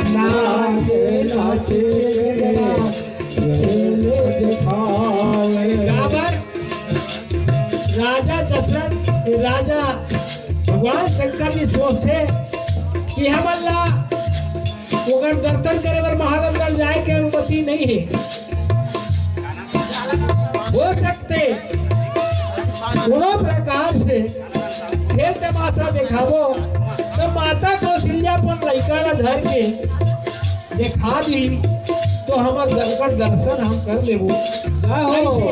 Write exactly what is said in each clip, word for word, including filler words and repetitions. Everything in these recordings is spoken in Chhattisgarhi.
नाचे नाचे गले दिखावे। काबर राजा दशरथ, राजा भगवान शंकर जी सोचथे कि हमन ला ओकर दर्शन करे बर महालंदर जाए के अनुमति नहीं है। हो सकथे कोनो प्रकार से खेल तमाशा देखाबो, त माता कौशल्या अपन लइका ला धर के देखा दी, तो हमर दरकर दर्शन हम कर लेबो। आहो। ऐसे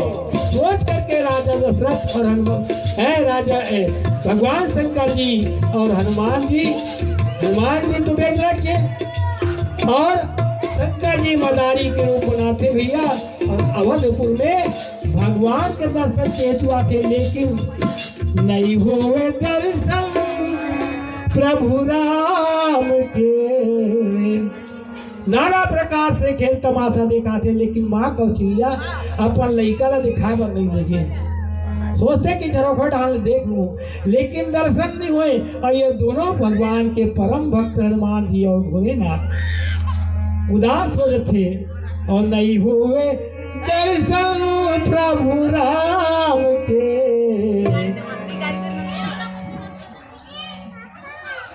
सोच करके राजा दशरथ और हनुमान, है राजा, ए, भगवान शंकर जी और हनुमान जी, हनुमान जी तो मेघनाथ के, और शंकर जी मदारी के रूप बनाथे भैया, और अवधपुर में भगवान के दर्शन के हेतु आथे, लेकिन नहीं होवे दर्शन प्रभु राम के। नाना प्रकार से खेल तमाशा देखाथे, लेकिन माँ कौशल्या अपन लइका ला दिखाए बर नहीं देखे। सोचथे कि झरोखा डाल देख लूं, लेकिन दर्शन नहीं होए। और ये दोनों भगवान के परम भक्त हनुमान जी और भोलेनाथ उदास हो जाथे और नहीं होवे दर्शन प्रभु राम के।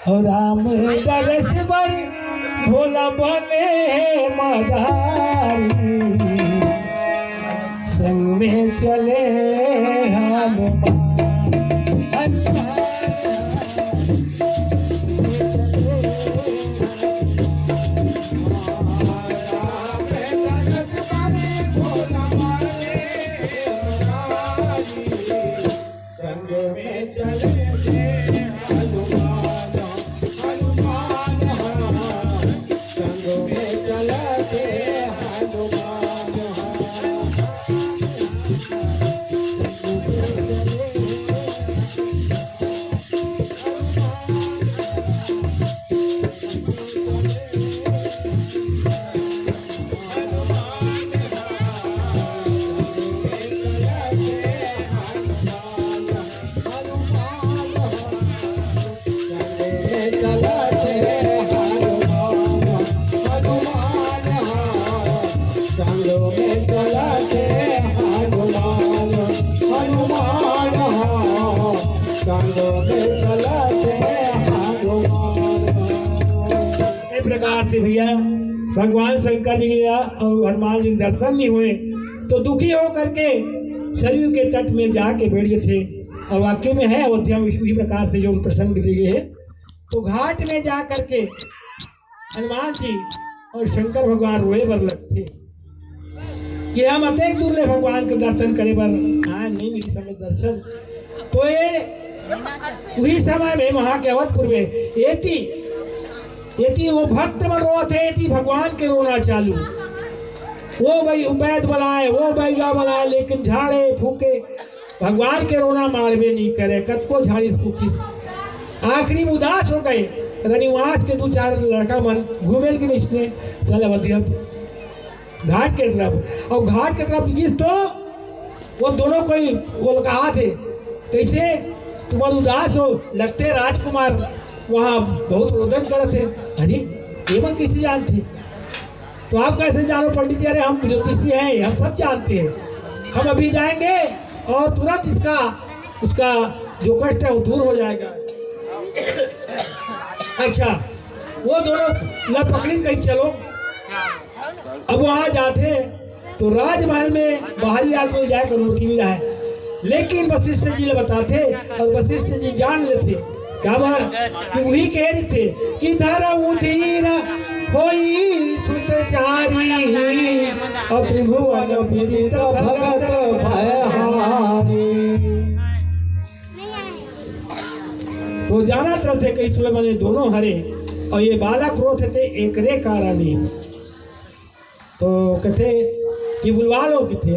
और राम दरस बर भोला बने मदारी, संग में चले हनुमान। संग में चले थे हनुमान, हनुमान, संग में चले थे हनुमान। ए प्रकार से भैया, भगवान शंकर जी के और हनुमान जी के दर्शन नहीं हुए, तो दुखी हो करके सरयू के तट में जाके बैठ गए थे। और वाकई में है अयोध्या में इसी प्रकार से जो प्रसंग दिए गए हैं। तो घाट में जा करके हनुमान जी और शंकर भगवान रोए बर लगथे कि हम अतेक दूर ले भगवान के दर्शन करे बर आए, नहीं मिली समय दर्शन। तो ये उही समय में वहां के अवधपुर में एती, एती वो भक्त मन रोवत हे, एती भगवान के रोना चालू। वो भाई वैद बलाए, वो बैगा बलाए, लेकिन झाड़े फूके, भगवान के रोना माड़बे नहीं करे, कतको झाड़िस फूकिस। आखिरी में उदास हो गए। रनिवास के दू चार लड़का मन घूमे के निश्चय चल अब घाट के तरफ, और घाट के तरफ गिस तो वो दोनों कोई वो लोग कहा थे, "कैसे तुम उदास हो? लगते राजकुमार वहाँ बहुत रोदन करत हे।" अरे, ये मन कैसे जानते? तो आप कैसे जानो पंडित जी? अरे, हम ज्योतिषी हैं, हम सब जानते हैं। हम अभी जाएंगे और तुरंत इसका, उसका जो कष्ट है वो दूर हो जाएगा। अच्छा, वो दोनों ला पकड़ी कहीं चलो। अब वहां जाते तो राजमहल में बाहरी आदमी जाए के अनुमति नहीं रहा है, लेकिन वशिष्ठ जी ले बताते और वशिष्ठ जी जान लेते। काबर कि वही कह रहे थे कि धर्म धीर होई सुत चारी और त्रिभुवन विदित भगत भयहारी। तो जानत रहते कई सुबह मैंने दोनों हरे और ये बालक रोत थे एकरे कारण ही। तो कथे कि बुलवा लो, कथे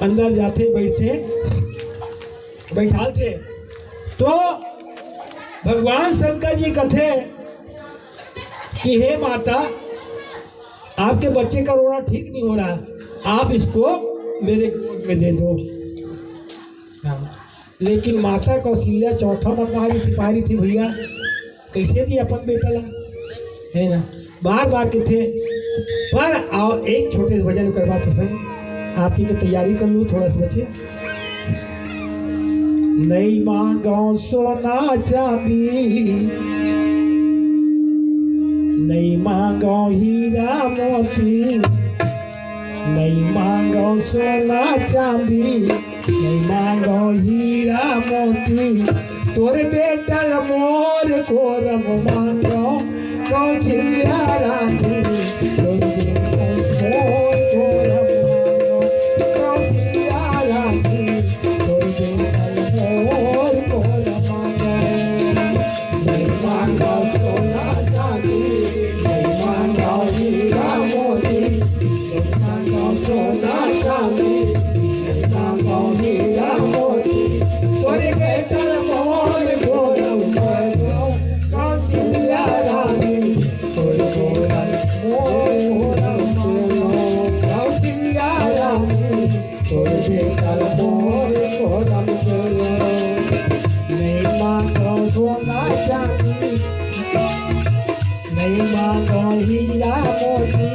अंदर जाते बैठते बैठालते। तो भगवान शंकर जी कथे कि हे माता, आपके बच्चे का रोना ठीक नहीं हो रहा, आप इसको मेरे गोद में दे दो। हाँ। लेकिन माता कौशल्या चौथा मन महारी सिपाही थी भैया, कैसे दी अपन बेटा ला, है ना? बार बार किथे, पर आओ एक छोटे से भजन करवा पसंद। आप ही के तैयारी कर लूँ थोड़ा सा बचे। नई मांगो सोना चांदी, नई मांगो हीरा मोती, नई मांगो सोना चांदी, नई मांगो हीरा मोती। तोर बेटा ल मोर कोरम मांगो, कौशल्या रानी। तोर बेटा ल मोर कोरम मांगो, कौशल्या रानी। तोर बेटा ल मोर कोरम मांगो। नई मांगो सोना चांदी, नई मांगो हीरा मोती, नई मांगो सोना चांदी, नई मांगो हीरा मोती। तोर बेटा ल मोर कोरम मांगो, कौशल्या रानी। तोर बेटा ल मोर कोरम मांगो, कौशल्या रानी। तोर बेटा ल मोर कोरम मांगो। नई मांगो सोना चांदी, नई मांगो हीरा मोती,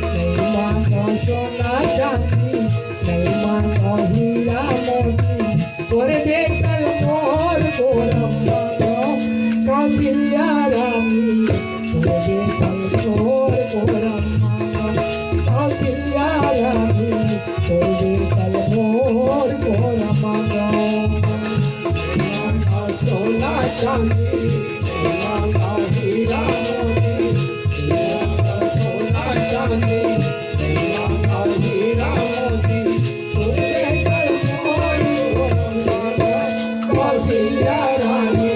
नई मांगो सोना चांदी, नई मांगो हीरा मोती। तोर बेटा ल मोर कोरम मांगो, कौशल्या रानी। तोर बेटा ल मोर कोरम मांगो, कौशल्या रानी। तोर बेटा ल मोर कोरम मांगो। सोना चांदी, हीरा मोती, सोना चांदी, हीरा मोती। तोर बेटा ल मोर कोरम मांगो, कौशल्या रानी।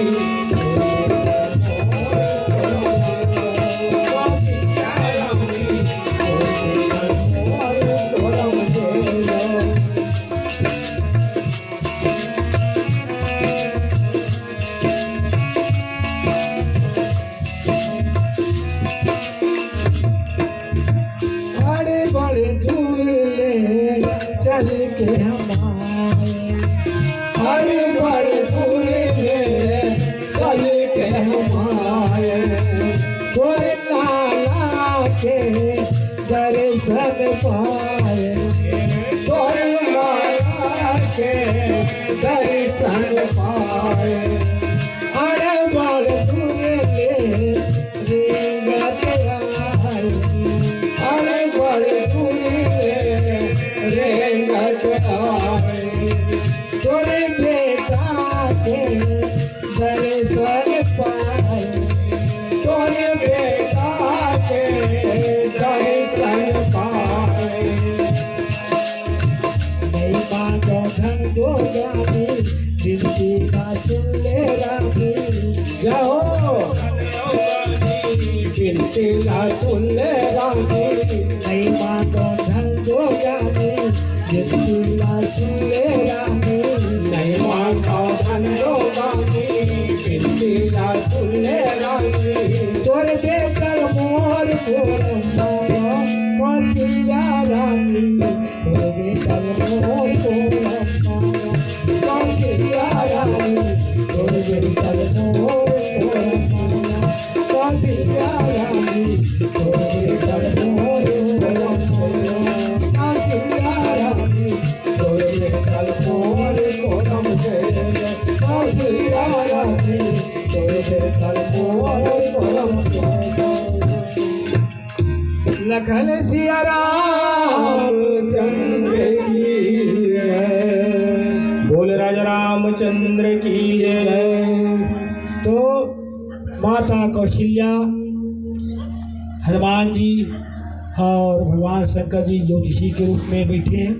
अरे बड़े दूर ले चल के हम आए, अरे बड़े दूर ले चल के हम आए। तोर लाला के दर्शन पाए, तोर लाला के दर्शन पाए। अरे बड़ दूर ले रेंगत आए, अरे बड़ दूर ले रेंगत आए। तोर बेटा के दर्शन पाए, तोर बेटा के दर्शन पाए। नई मांगो धन दो जानी, बिनती ला सुन ले रानी। जाओ। बिनती ला सुन ले रानी। नई मांगो धन दो जानी, बिनती ला सुन ले रानी। नई मांगो धन दो जानी, बिनती ला सुन ले रानी। तोर बेटा ल मोर कोरम मांगो, कौशल्या रानी। तोर बेटा ल मोर कोरम मांगो, कौशल्या रानी। तोर बेटा ल मोर कोरम मांगो, कौशल्या रानी। तोर बेटा ल मोर कोरम मांगो, कौशल्या रानी। तोर बेटा ल मोर कोरम मांगो, कौशल्या रानी। तोर बेटा ल मोर कोरम मांगो। लखन सिया रामचंद्र की जय। बोल राजा रामचंद्र की जय। तो माता कौशल्या, हनुमान जी और भगवान शंकर जी ज्योतिषी के रूप में बैठे हैं।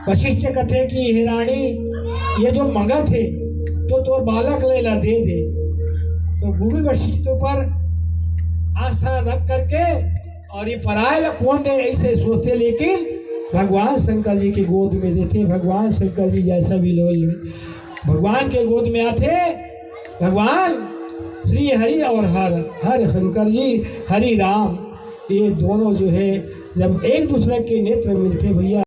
वशिष्ठ कथे कि हे रानी, ये जो मंगत हे, तो तोर बालक ल एला दे दे। तो गुरु वशिष्ठ के ऊपर आस्था रख करके, और ये पराय ला कोन दे, ऐसे सोचते, लेकिन भगवान शंकर जी के गोद में देते। भगवान शंकर जी जैसा भी लो, भगवान के गोद में आते, भगवान श्री हरि और हर, हर शंकर जी, हरि राम, ये दोनों जो है, जब एक दूसरे के नेत्र मिलते भैया,